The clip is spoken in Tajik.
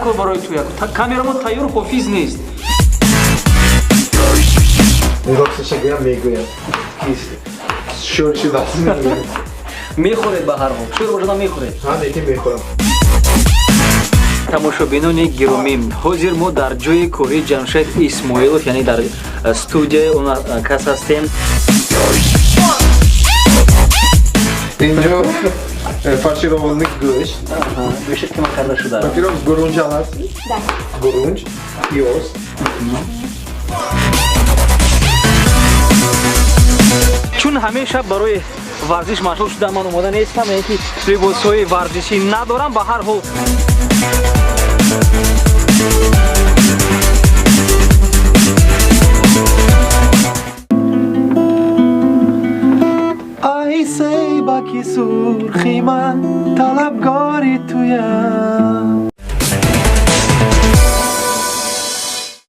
кор барои ту. Камерамо тайёр, ҳофиз нест. Росташа гӯям, мегӯям, шӯр шудааст. Мехӯред, ба ҳар ҳол шӯр бошадам мехӯред. Ҳа, лекин мехӯрам. Тамошобинони гиромӣ, ҳозир мо дар ҷои кори Ҷамшед Исмоилов, яъне дар студияи он кас ҳастем. Инҷо фаршированный гӯшт. Гӯшт кима карда шудааст. Во-первых, гурунҷ ҳаст, гурунҷ, пиёз. Чун ҳамеша барои варзиш машғул шудам, ман омода нестам, яъне ки либосҳои варзишӣ надорам. Ба ҳар ҳол, ай сейбаки сурхи ман талабгори туям.